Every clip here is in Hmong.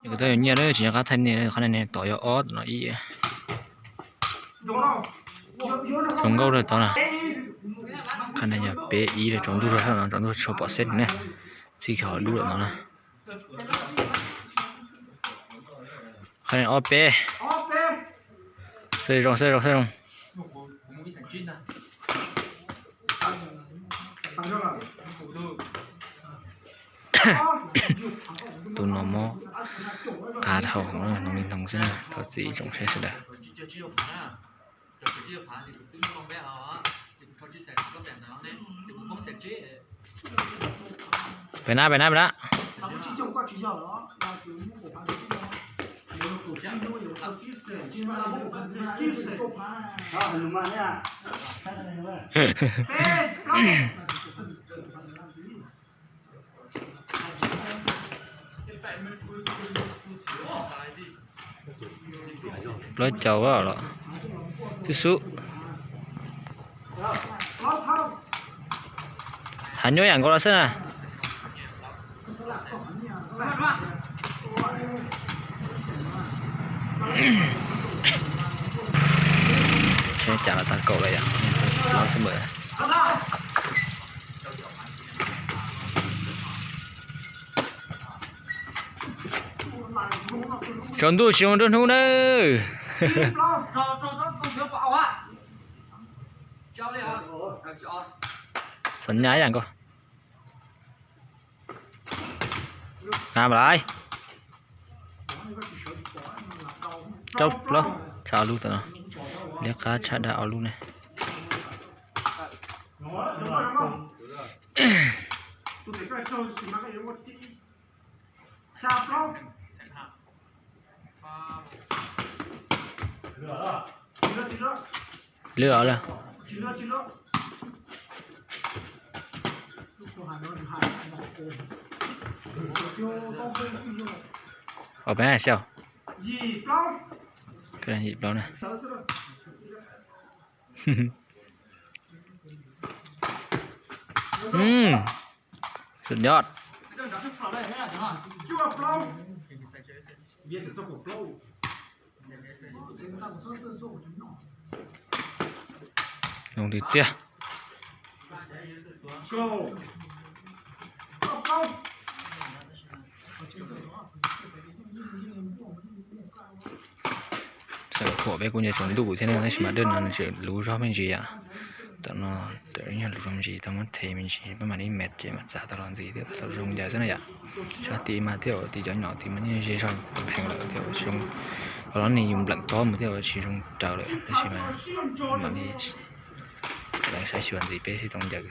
Kuv twb yuav nyiaj lawm, tsis nco qab thaij nej, qhov nej tos yog ob no ib. Zoo nkauj rau tod na. Qhov no yog peb ib, tsaus ntuj zog no, tsaus ntuj tsis pom xeb ne. Txij kiag hauv dub lawm no na. Qhov no ob peb. Xeb zoo, xeb zoo, xeb zoo. Tus no mob qab dhau hauv no li no xwb na, thov txim ib tsoom saib sawv daws. Pem na, pem na, pem na. Plaub caug los twb xub. Hav nyuaj yam nkaus los xwb na. Saib cas los tag kaum lawm yom, plaub xwb npawm. Tsaus ntuj tsis zoo nruab hnub nawb. Xov nyas ib yam nkaus. Qab npam lais. Rau plaub, tshaj ob lub tam no. Liab qab tshaj dab ob lub ne. Lwm os lawm. Ob peb xyaum. Yim plaub na. Suv yod. Zoo tiag tiag. Txawm pom peb kuj nyob tsaus ntuj thiab ne, tab sis mas dej no nws tseem luv zog me ntsis yom. Tam no tam yog luv zog me ntsis, tau muab them me ntsis, peb mam li met ces mam txav tau los ntxiv thiab tau zoo cas xwb na yom. Sab tid mas thiab, tim cov nyom tid mas yeej ze zog pheej lawm thiab, tsis zoo. Qhov no nws yus npleem tob mus thiab tsis zoo raws lawm, tab sis mas mam li saib xyuas ntxiv peb sib tau ncaws.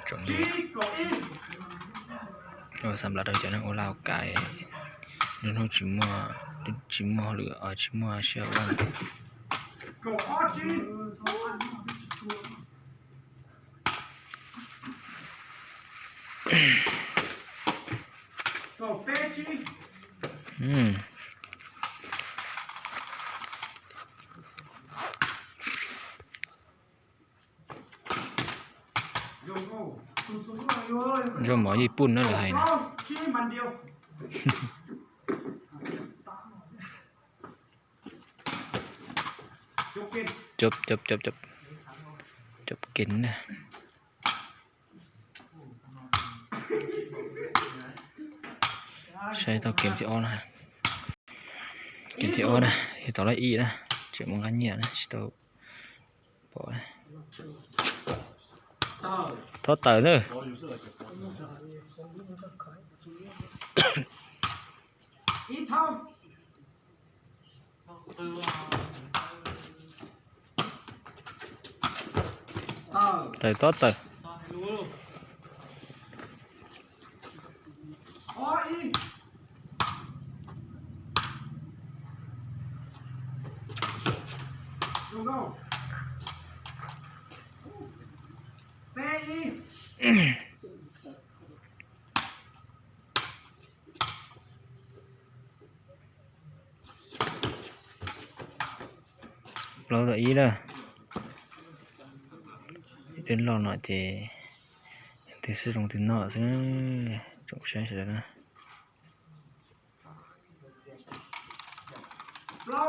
Tsoom, ua xam lab rau cov neeg ua lau kais, lub hnub tsis muaj, tsis muaj hauj lwm, tsis muaj sij hawm ua. Zaub mov yij puj na lawv hais na. Cov, cov, cov, cov kev na. Saib tau kev thib ob na. Kev thib ob na, yog tau lab ib na, tseem muaj nqaj nyiaj na, tsis tau pom. Tob taws na. Taws tob taws. Plaub tau ib lawm. Dej loj no ces twb xwb zoo twg noj xwb, tsoom saib sawv daws na. Ka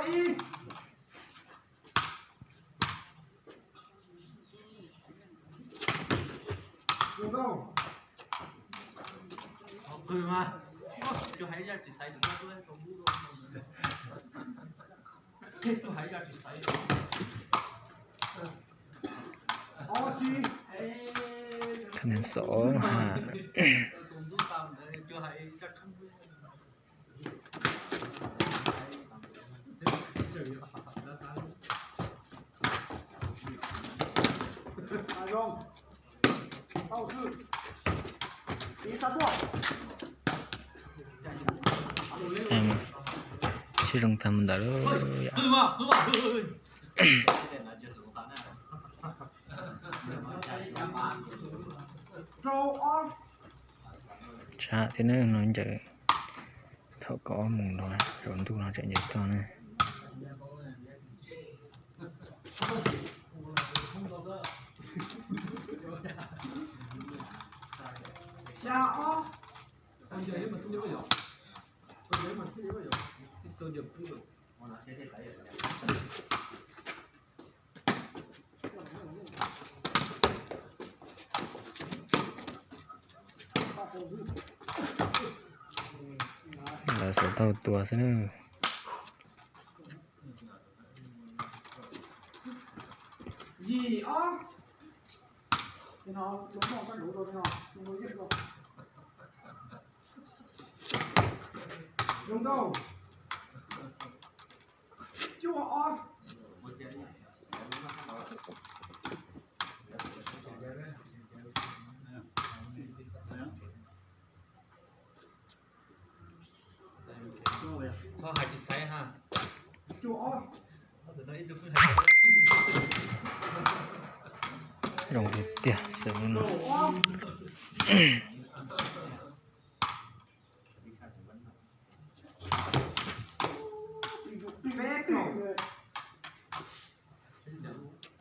neeg xov ha. Sib zoo tag mus ntawd lawm. Tshaj thiab na, no ncaws thaum kaum ob moos los tsaus ntuj no tseem ncaws tog na. Lawv xav tau tua xwb na. Zoo tiag tiag xwb no.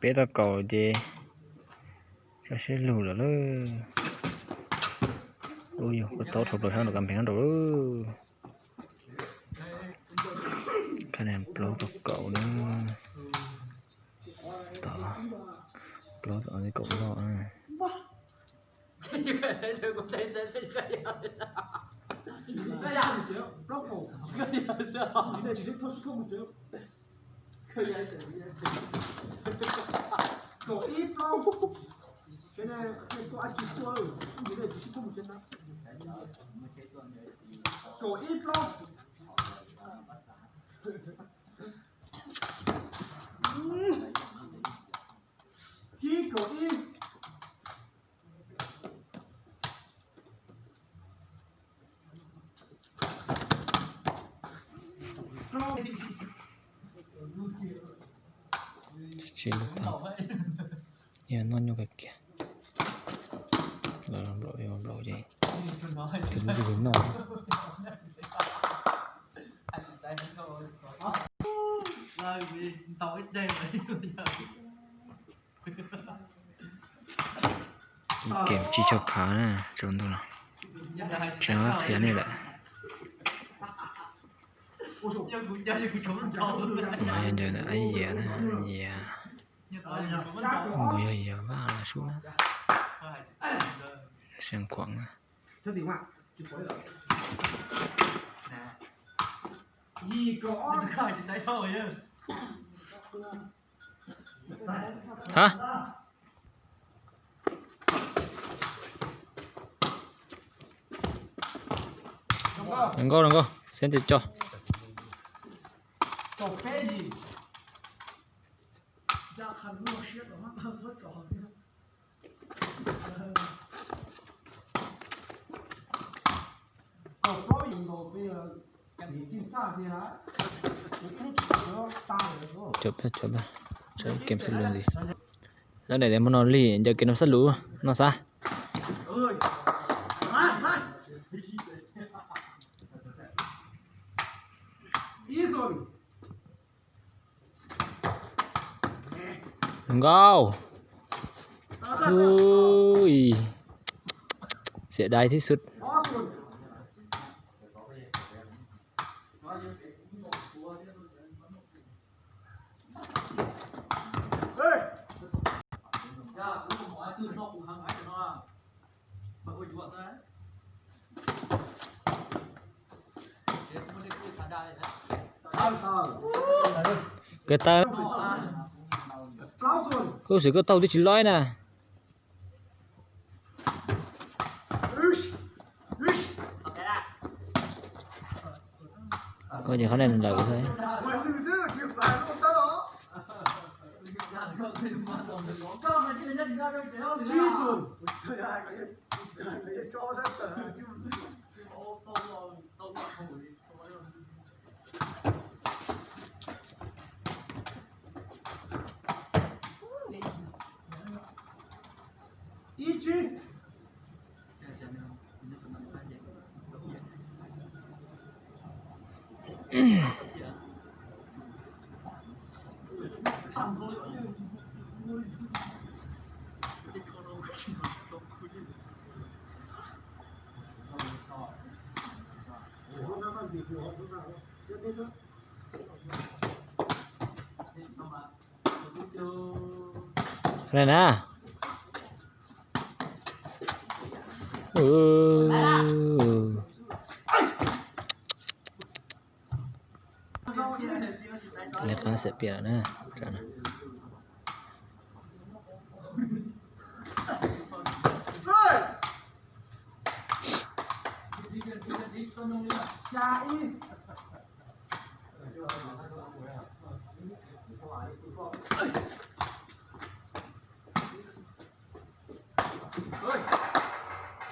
Peb tau kaum ces tso siab lug lawm lauj. Ua yog kuv tau dhau plaws sab nraum kas pheej no nraum lauj. Ka neeg plaub tau kaum na. Tod plaub tau kaum loj na. Tsis lub tag, yog noj nyuj kiag kiag. Lawv los nplaum, nplaum ces tus ntug noj. Kem tsis tshua phav na, tsaus ntuj no. Tsis qhia nej lawm. Nkaus yog ncaws ntawm Ab Yias na, Ab Yias. Nkaus yog Yias Vaj sub na. Xeev Khuam na. Hab. Nkauj, nkauj, xeeb tes co. Cov, cov, cov game xab lus ntxiv. Lawv daim tias hmo no lig ncaws kev no xab lus no xav. Nkauj. Ui. Xiam dai thib xwb. Koj taug, koj xwm koj taug twb tsis loj na. Koj ces qhov ne lawm xwb. Ib tsib. Qhov ne na. Lawv qab xav piam lawm na.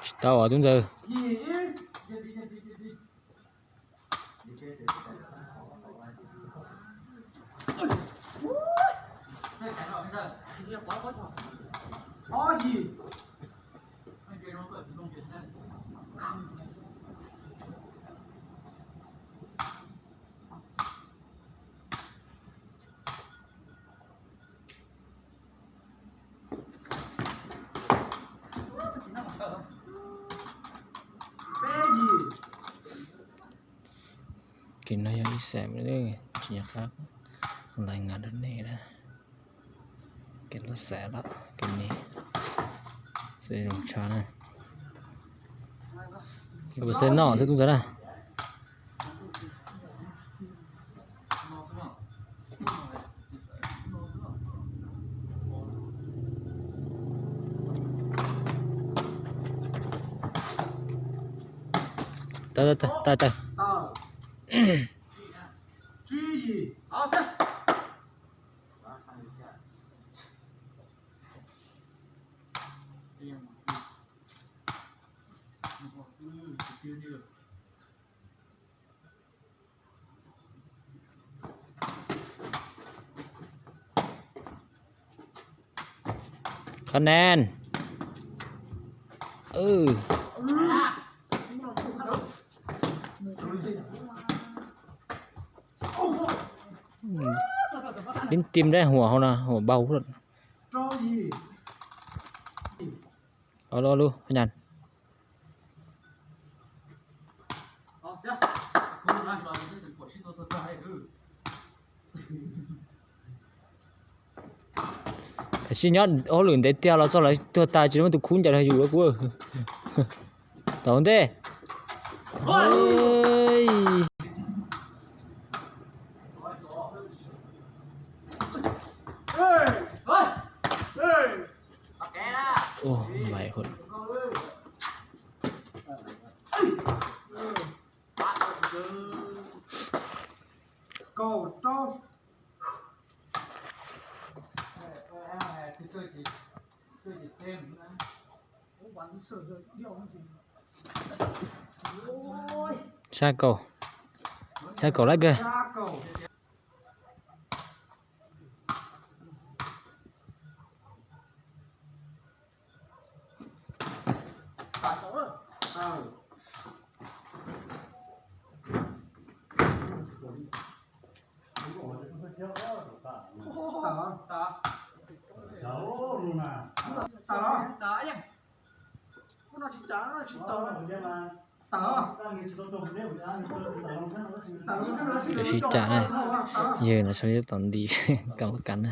Tsis tau os tub ntxawg. Kev no yog ib xam tsis nco qab lais ngas rau nej na. Kev loj xam lawm kev ni, xav zoo tshaj na. Kuv xav noj xwb tub ntxawg na. Tawg tawg tawg tawg. Khov nan. Pib tim dab huam hauv no, huam bau lawm. Alo, alo, Khov Nyan. Tam sim nyob hauj lwm ntev tiag los txog lawv tuag tas tsis muaj tus khub ncaws los yus lawm kuv. Tau ntej. Ua, npaim hwv. Kaum rau. Sab kaum, sab kaum lawm kawg. Lawv sib cam na, yawg no sau yawg tom nti kam kam na.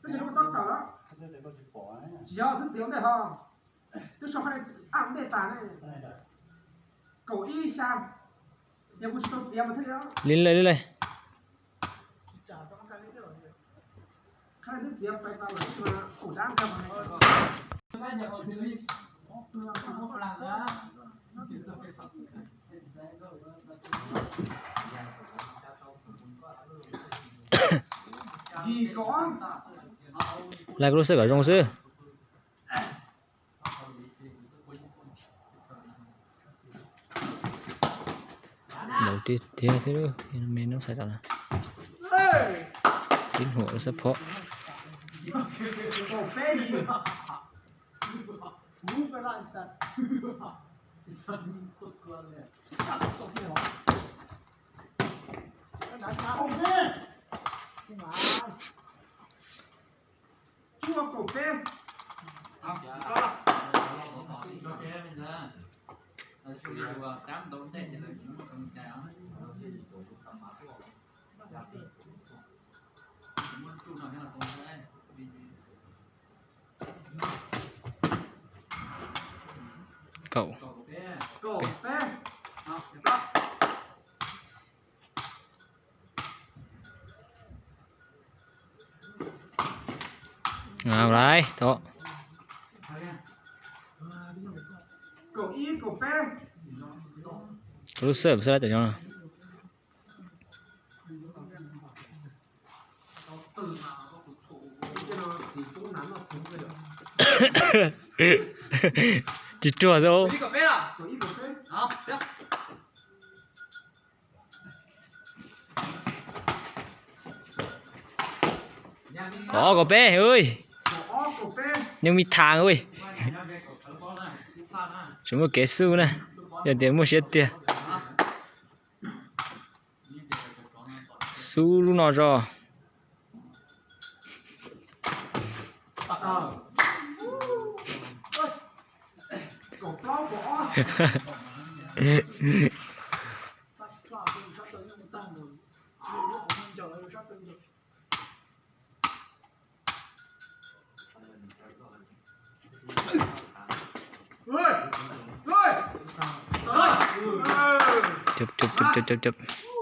Tab sis lub tab tawm lawm. Tsis yog, twb txiav ua ntej ho. Twb sau qhov ntej tas ne. Kaum ib xya. Yog kuv tsis tau txiav mas thiaj li. Li lawm, li lawm. Laij kuv lub xwb kom zoo xwb. Laus tiag tiag thiab, me noob xaiv tau na. Tib huam lub xab phob. Kaum. Lais tau. Lub xab phob xwb lawm tam no. Tsis ruam xwb. Kaum ob kaum peb, ui. Nws me tham ui. Tsis muaj kev xub na. Yog tias muaj siab tiag. Xub lub no tso. Cov, cov, cov, cov, cov, cov.